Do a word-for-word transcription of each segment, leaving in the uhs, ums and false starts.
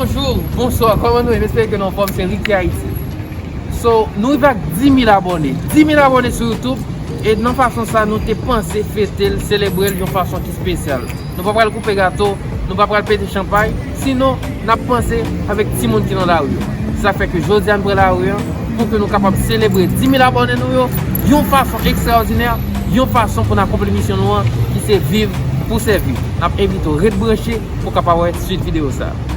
Bonjou, bonswa, kòman nou ye? M espere ke nou anfòm, se Ricky Haïti. So, nou rive ak dis mil abòne. Dis mil abòne sou YouTube, e nan fason sa, nou te panse fete l, selebre l yon fason ki espesyal. Nou pa pral koupe gato, nou pa pral pete chanpay, sinon, n ap panse avèk timoun ki nan lari yo. Sa fè ke jodi a, nou pran lari an pou ke nou kapab selebre dis mil abòne nou yo yon fason ekstraòdinè, yon fason pou n akonpli misyon nou an, ki se viv pou sèvi. N ap envite w ret branche pou w kapab wè swit videyo sa a.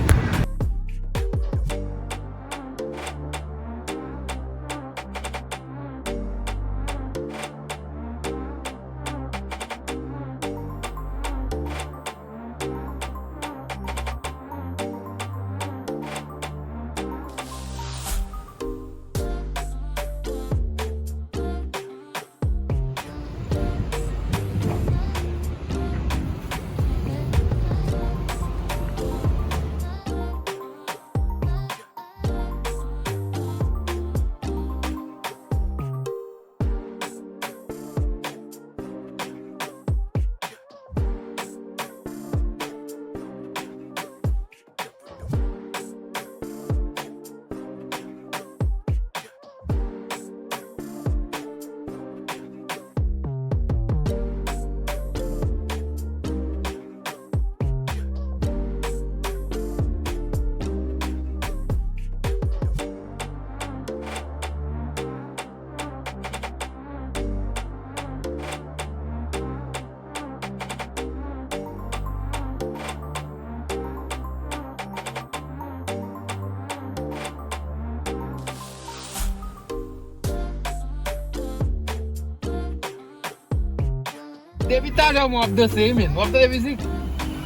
Depi talè mwen ap danse wi, men. W ap tande mizik?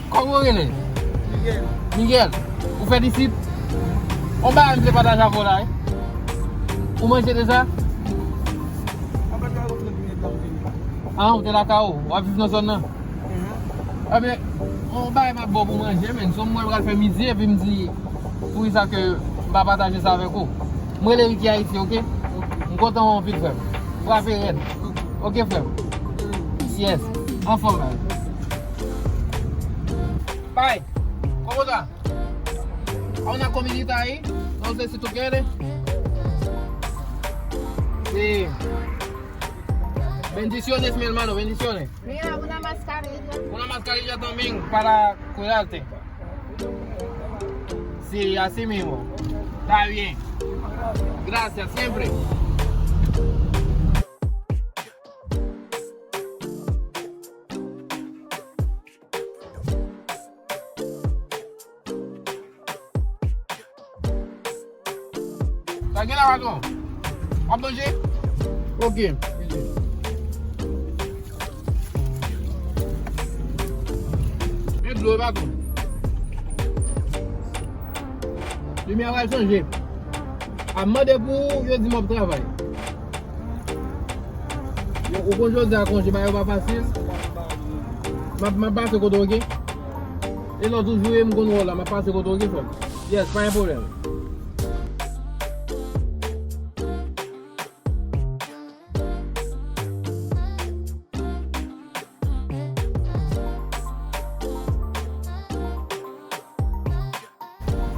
Kòman w rele? Miguel. Miguel, ou fèt isit? On bagay m te pataje avè w la, wi. Ou manje deja? An, ou te lakay ou? W ap viv nan zòn nan? Ebyen, on bagay m ap ba w pou manje, men. Se mwen pral fè midi, epi m di, poukisa ke m pa pataje sa avèk ou? M rele Ricky Haïti, oke? M kontan wè w anpil, frè m. Frape rèd. Oke, frè m. Yes. Anfòm, bye. Bye. ¿Cómo está? ¿A una comidita ahí? No sé si tú quieres. Sí. Bendiciones, mi hermano, bendiciones. Mira, una mascarilla. Una mascarilla también para cuidarte. Sí, así mismo. Está bien. Gracias, siempre. Sa gen la, patwon? W ap manje? Oke. Men dlo, patwon. Limyè a pral chanje. A mande pou yo di m w ap travay. Yo, ou konn jodi a konje, bagay yo pa fasil. M ap, m ap pase kote w, oke? E lòt jou, m konn wè w la, m ap pase kote w, oke, frè m? Yes, pa gen pwoblèm.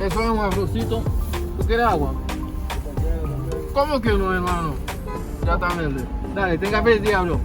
Eso es un arrocito. ¿Tú quieres agua? ¿Cómo que no, hermano? Ya está verde. Dale, tenga feliz día, bro.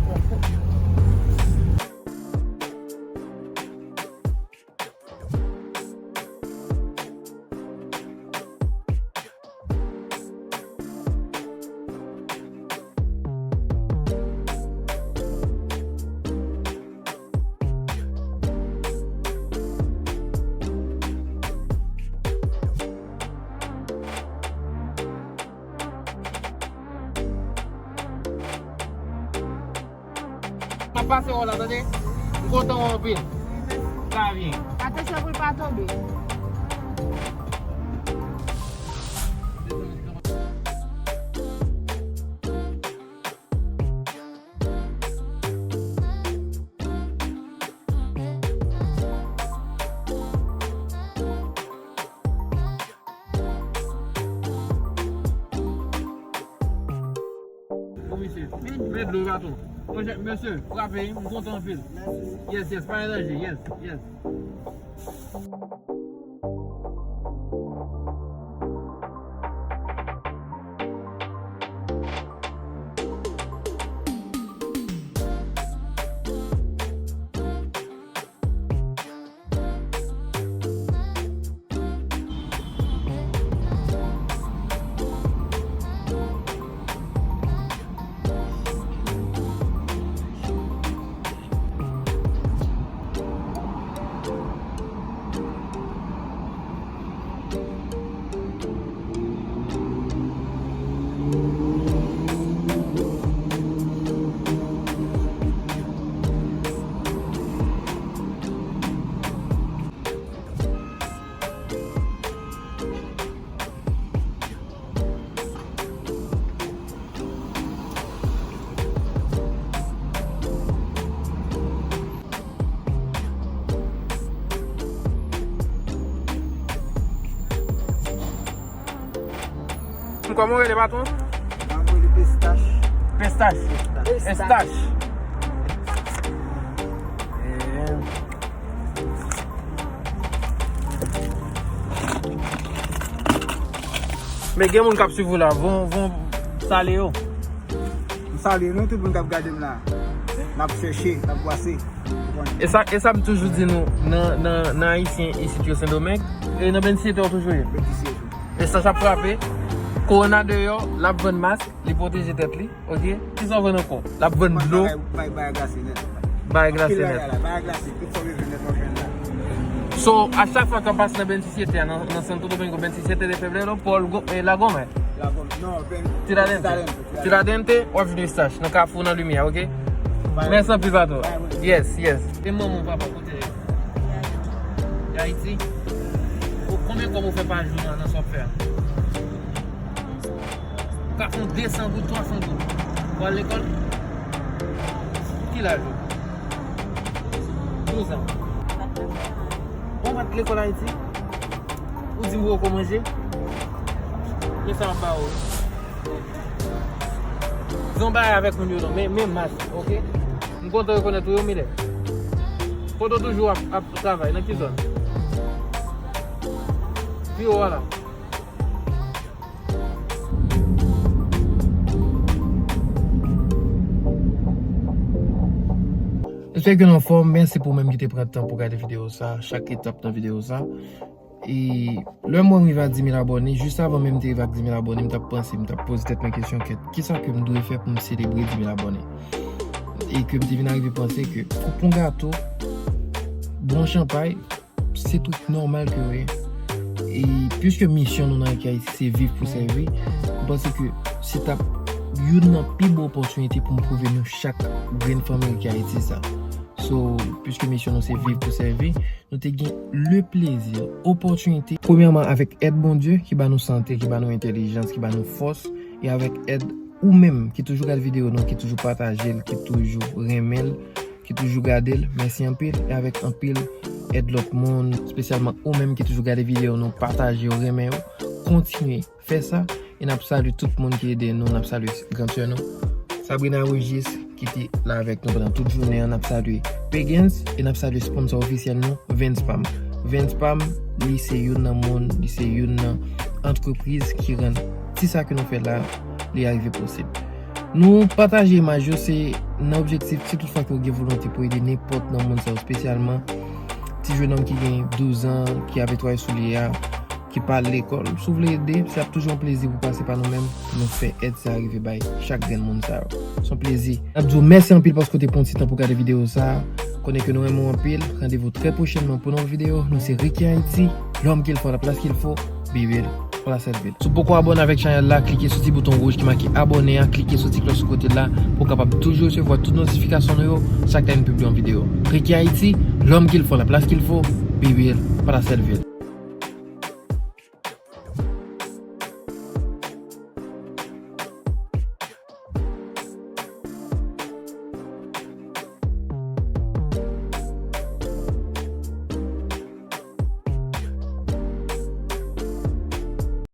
M ap pase wè w la, tande? M kontan wè w anpil. Sa byen. Atansyon pou l pa tonbe. Bon, mesye. Men dlo, baton. Monchè, mesye, frape, m kontan anpil. Yes, yes, pa gen danje, yes, yes. Kòman w rele, patwon? Mwen rele Pestach. Pestach. Pestach. Pestach. Eh. Men gen moun k ap swiv ou la, von, von, salye yo. M salye nou, tout moun k ap gade m la. N ap chèche, n ap bwase. E sa, e sa m toujou di nou, nan, nan, nan Ayisyen isit yo Sendomeng, e nan Benn Site w toujou ye. Benn Site. E sa ap frape, kowona deyò, l ap vann mask, li pwoteje tèt li, oke? Kisa w vann ankò? L ap vann dlo. Bagay, bagay, bagay glase nèt. Bagay glase nèt. Bagay glase, tout sa w bezwen nèt w ap jwenn la. So, a chak fwa ke w pase nan Benn Site a, nan, nan Santo Domingo, Benn Site de Febrero, Paul Go-, eh, La Gomez. La Gomez, non, Benn Tiradentes. Tiradentes. Tiradentes, w ap jwenn Eustache, nan Kafou, nan Limyè, oke? Mèsi anpil, patwon. Yes, yes. E manman w, papa w, kote yo? Li Ayiti. Ou konbyen kòb ou fè pa jou nan, nan sa w ap fè a? Ou ka fè yon de san goud, twa san goud. Ou al lekòl? Ki laj ou? Douz an. Ou pa t lekòl Ayiti? Ou di m poko manje? Men sa m ap ba ou. Di yon bagay avèk moun yo non, men, men mas, oke? M kontan rekonèt ou wi, Milè. Kote w toujou ap, ap travay, nan ki zòn? Pi wo a la. Espere ke nou anfòm. Mèsi pou ou menm ki te pran tan pou gade videyo sa, chak etap nan videyo sa. E lè mwen rive a di mil abòne, jis avan menm te rive ak di mil abòne, m t ap panse, m t ap poze tèt mwen kesyon, kèt, kisa ke m dwe fè pou m selebre di mil abòne? E ke m te vin arive panse ke koupe yon gato, bwè yon chanpay, se twoup nòmal ke w ye. E piske misyon nou nan Reki Ayiti se viv pou sèvi, m panse ke se t ap youn nan pi bon opòtinite pou m pwouve nou chak grenn fanmi Reki Ayiti sa. So, piske misyon nou se viv pou sèvi, nou te gen le plezi, opòtinite, premyèman avèk èd Bondye ki ba nou sante, ki ba nou entèlijans, ki ba nou fòs, e avèk èd ou menm ki toujou gade videyo nou, ki toujou pataje l, ki toujou renmen l, ki toujou gade l, mèsi anpil, e avèk anpil èd lòt moun, espesyalman ou menm ki toujou gade videyo nou, pataje yo, renmen yo, kontinye fè sa, e n ap salye tout moun ki ede nou, n ap salye gran sè nou, Sabrina Régis, ki te la avèk nou pandan tout jounen an, n ap salye Pegens, e n ap salye sponsò ofisyèl nou, Vens Pam. Vens Pam, li se youn nan moun, li se youn nan antrepriz ki rann ti sa ke nou fè la, li arive posib. Nou pataje imaj yo, se nan objektif, si tout fwa ke w gen volonte pou ede nenpòt nan moun sa yo, espesyalman ti jenòm ki gen douz an, ki ap netwaye soulye a, ki pa al lekòl. Si w vle ede, se ap toujou yon plezi pou pase pa nou menm, pou nou fè èd sa rive bay chak grenn moun sa yo. Se yon plezi. N ap di w mèsi anpil paske w te pran ti tan pou gade videyo sa. Konnen ke nou renmen w anpil. Randevou trè pwochènman pou yon lòt videyo. Nou se Ricky Haiti, l'homme qu'il faut, la place qu'il faut, Bibil, Plas Èdvil. Si w poko abòne avèk chanèl la, klike sou ti bouton wouj ki make abòne a, klike sou ti klòch sou kote la pou w kapab toujou resevwa tout notifikasyon nou yo chak lè n pibliye yon videyo. Ricky Haiti, l'homme qu'il faut, la place qu'il faut, Bibil, Plas Èdvil.